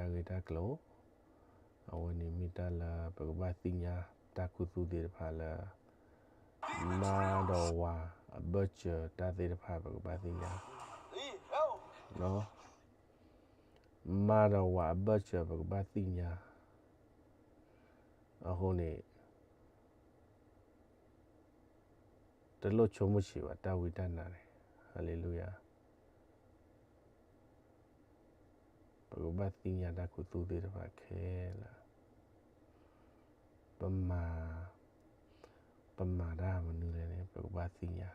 တၢ်ဂ့ၢ်တၢ်ကျိၤ, အဝဲန့ၣ်မ့ၢ်တၢ်လၢပကဘၣ်သ့ၣ်ညါတၢ်ခူသူၣ်သ့ၣ်တဖၣ်လၢ မါဒီးဝၤအဘၢၣ်စၢၤတၢ်သ့ၣ်တဖၣ်ပကဘၣ်သ့ၣ်ညါ, မါဒီးဝၤအဘၢၣ်စၢၤပကဘၣ်သ့ၣ်ညါ, အဃိန့ၣ် တလိၣ်ဆိကမိၣ်ဆံးဘၣ် တၢ်ဝံတၢ်နါန့ၣ်, ဟါလ့လူယၤ, ပကဘၣ်သ့ၣ်ညါတၢ်ခူသူၣ်သ့ၣ်တဖၣ်ခဲလၢာ်, ပမၤ, ပမၤတၢ်မနုၤလဲၣ်န့ၣ် ပကဘၣ်သ့ၣ်ညါ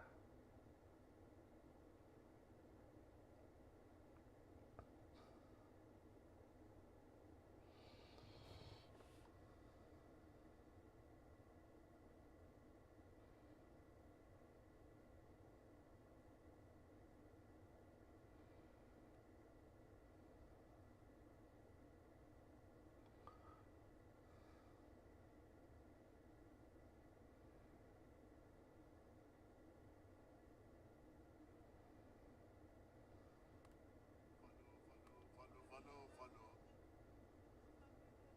Follow, follow, follow,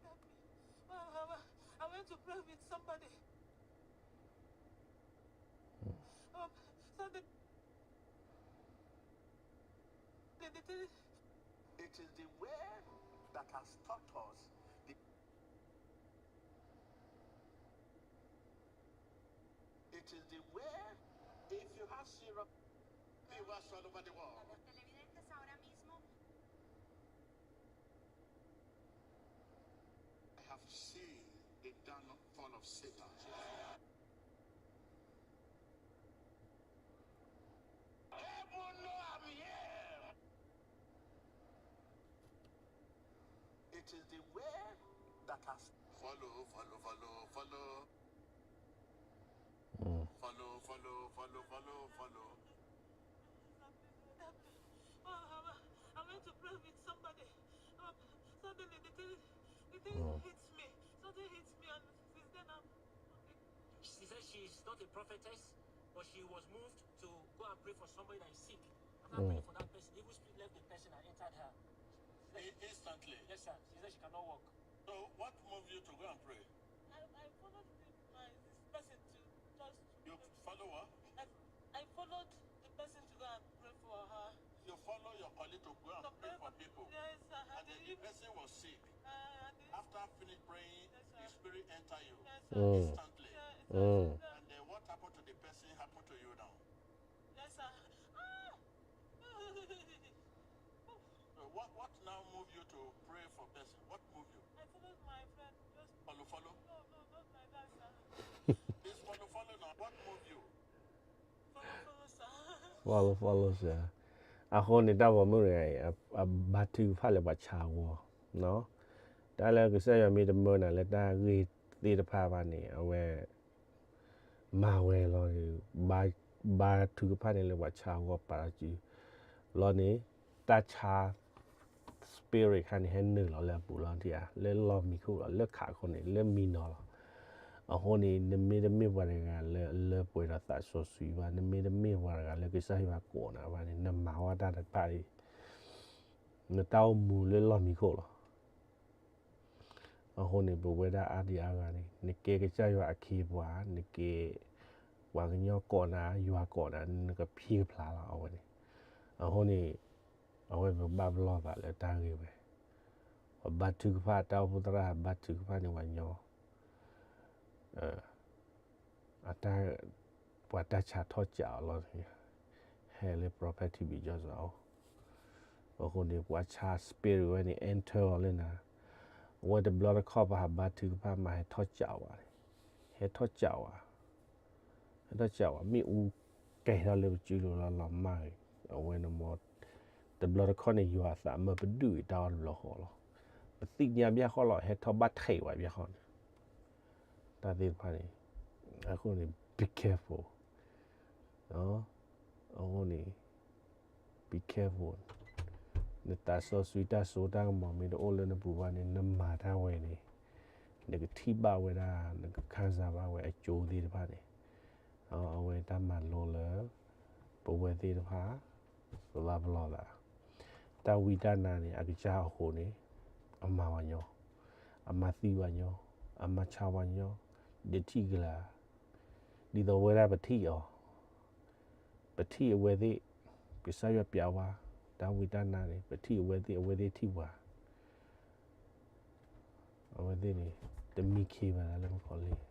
follow. I went to pray with somebody. Um, so the, the, the, the, it is the word that has taught us the It is the way, if you have syrup, be was all over the world. I have seen the downfall of Satan. Heaven know I'm here. It is the way that has follow, follow, follow, follow. Follow, follow, follow, follow, follow. I went to pray with somebody. Um, suddenly the thing, the thing hits me. Something hits me, and since then I'm. She said she's not a prophetess, but she was moved to go and pray for somebody that is sick. After praying for that person, the evil spirit left the person and entered her. Instantly? Yes, sir. She said she cannot walk. So what moved you to go and pray? I, I followed the, my, this person to just. You follow what? I, I followed the person to go and pray for her. You follow your colleague to go and pray for people. Yes, sir. And then the person was sick. After finish praying, the spirit enter you instantly. And then what happened to the person happened to you now. Yes, sir. Ah! So what, what now move you to pray for person? What move you? I followed my friend. Just follow, follow? No, no, not like that, sir. This follow, follow now. What move you? Follow, follow, sir. Follow, follow, sir. အဃိန့ၣ် တၢ်ဂီၤမုၢ်တဂၤအံၤ အဘါထုကဖၣ်လၢပှၤဆါအဂီၢ်, တၢ်လၢကစၢ်ယွၤမ့ၢ်တမၢနၤလၢတၢ်ဂ့ၢ်သ့ၣ်တဖၣ်ဘၣ်န့ၣ် အဝဲ မၤဝဲလီၤ, ဘါထုကဖၣ်န့ၣ်လၢပှၤဆါအဂီၢ်ပာ်လီၤစု, လီၤန့ၣ် တၢ်ဆါ spirit ခါန့ၣ် ဟဲနုာ်လီၤလၢအပူၤလီၤဧါ, လၢလီၢ်မံခိၣ်လီၤ, လၢခးခိၣ်န့ၣ် လၢမံနီၤလီၤ. အဃိန့ၣ် နမ့ၢ်တမ့ၢ်ပှၤတဂၤလၢအလၢပှဲၤဒီးသးစီဆှံဘၣ်, နမ့ၢ်တမ့ၢ်ပှၤတဂၤလၢကစၢ်ယွၤကိးနၤဘၣ်န့ၣ် နမၤဝဲတၢ်တဖၣ်အံၤ နတၢ်အိၣ်မူလၢလီၢ်မံခိၣ်လီၤ. အဃိန့ၣ် ပဝဲဒၣ်အါဒံအါဂၤန့ၣ် နကဲကစၢ်ယွၤအခ့အပှၤ, နကဲပှၤကညီကိးနၤ, ယွၤကိးနၤ, နကဖံးကဖျါလီၤအဝဲန့ၣ်. အဃိန့ၣ် အဝဲပဘၣ်ပလီၢ်သးလၢတၢ်ဂ့ၢ်ဝဲ, ပဘါထုကဖၣ် တၢ်အိၣ်ဖှိၣ်သရၣ်ဘါထုကဖၣ်န့ၣ် ပှၤညီ အတၢ်, ပှၤတၢ်ဆါထီၣ်ကးအီၤလီၤ, ဟဲလၢ prophet ထံဘံၣ်ကၠီစီၤအအိၣ်. အဃိန့ၣ် ပှၤဆါ spirit ဝဲန့ၣ် enter အီၤလၢနၤ, အဝဲတဘျီတခီၣ်ပဟးဘါထုကဖၣ်မး ဟဲထီၣ်ကးအီၤဘၣ်န့ၣ်, ဟဲထီၣ်ကးအီၤဘၣ်, ဟဲထီၣ်ကးအီၤဘၣ် မ့ၣ်အူကဲထီၣ်လၢပစုလိၤလီၤလီၤမၢ်ဂ့ၤ, အဝဲန့ၣ်မ့ၢ် တဘျီတခီၣ်န့ၣ် ယွၤအသးမၢပဒုးအံၤတၢ်အီၣ်တဘျီဃီလီၤ. ပသ့ၣ်ညါဘၣ်ဃီလီၤ ဟဲထီၣ်ဘၣ်ထဲးဝဲဘၣ်ဃီန့ၣ် တၢ်သ့ၣ်တဖၣ်န့ၣ်, အဃိန့ၣ် be careful, အဃိန့ၣ် be careful, နသးစီဆှံတၢ်စိတၢ်ကမီၤမ့ၢ်တအိၣ်လၢနပူၤဘၣ်န့ၣ် နမၤတၢ်ဝဲန့ၣ် နကထံၣ်ဘၣ်ဝဲဒၣ် နကခၣ်စၢ်ဘၣ်ဝဲအကၠိသ့ၣ်တဖၣ်န့ၣ်, အဝဲတၢ်မၤလိလၢ ပဝဲသ့ၣ်တဖၣ် ပဘၣ်ပလီၢ်သး, တၢ်ဝံတၢ်နါန့ၣ် အကစၢ်အဃိန့ၣ် အမၤဝဲညီ, အမၤသံဝဲညီ, အမၤဆါဝဲညီ, ဒးထံၣ်ကလၤ, ဒ်သိးဝဲဒၣ်ပထံၣ်အီၤ, ပထံၣ်အဝဲသ့ၣ်, ကစၢ်ယွၤပျးဝဲ, တၢ်ဝံတၢ်နါန့ၣ် ပထံၣ်အဝဲသ့ၣ် အဝဲသ့ၣ်ထံၣ်ပှၤ အဝဲသ့ၣ်န့ၣ် တမံခ့ဘၣ်လၢမုၣ်ကီၤလံၢ်.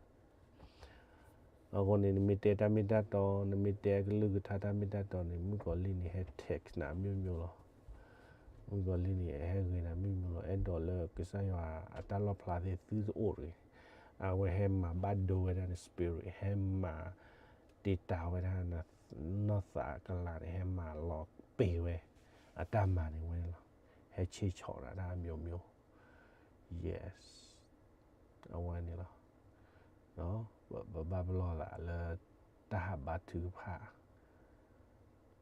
အဃိန့ၣ် နမ့ၢ်တဲတၢ်မ့ၢ်တၢ်တီ, နမ့ၢ်တဲကလုၢ်ကထါတၢ်မ့ၢ်တၢ်တီန့ၣ် မုၣ်ကီၤလံၢ်န့ၣ် ဟဲ text နၤ မျိုးမျိုး လီၤ. မုၣ်ကီၤလံၢ်န့ၣ် ဟဲဂ့ၤနၤ မျိုးမျိုး လီၤ. အဲၣ်ဒိးလၢကစၢ်ယွၤအတၢ်လီၣ်ဖျါသ့ၣ်သုတအိၣ်တဂ့ၤ. အဝဲဟဲမၤဘၣ်ဒိဝဲဒၣ်န spirit, ဟဲမၤတံာ်တာ်ဝဲဒၣ် နီၢ်သးကလၤန့ၣ် ဟဲမၤလီၤပ့ၤဝဲ အတၢ်မၤန့ၣ်ဝဲန့ၣ်လီၤ. ဟဲဆ့ဆီၣ်နၤတၢ် မျိုးမျိုး, yes, အဝဲန့ၣ်လီၤ. ပဘၣ်ပလီၢ်သးလၢတၢ်ဟးဘါထုကဖၣ်,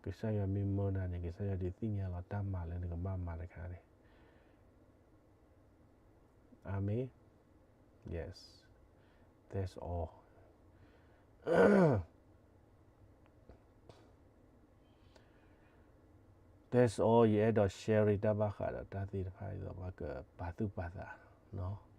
ကစၢ်ယွၤမ့ၢ်မၢနၤန့ၣ် ကစၢ်ယွၤဒုးသ့ၣ်ညါလီၤတၢ်မၤလၢနကဘၣ်မၤတခါန့ၣ်. အၤမ့ၣ်. Yes, that's all. That's all. ယအဲၣ်ဒိး share တၢ်ဘၣ်ဃးဒီးတၢ်သ့ၣ်တဖၣ်အံၤဒီး ပကပာ်သူၣ်ပာ်သးနီၤ.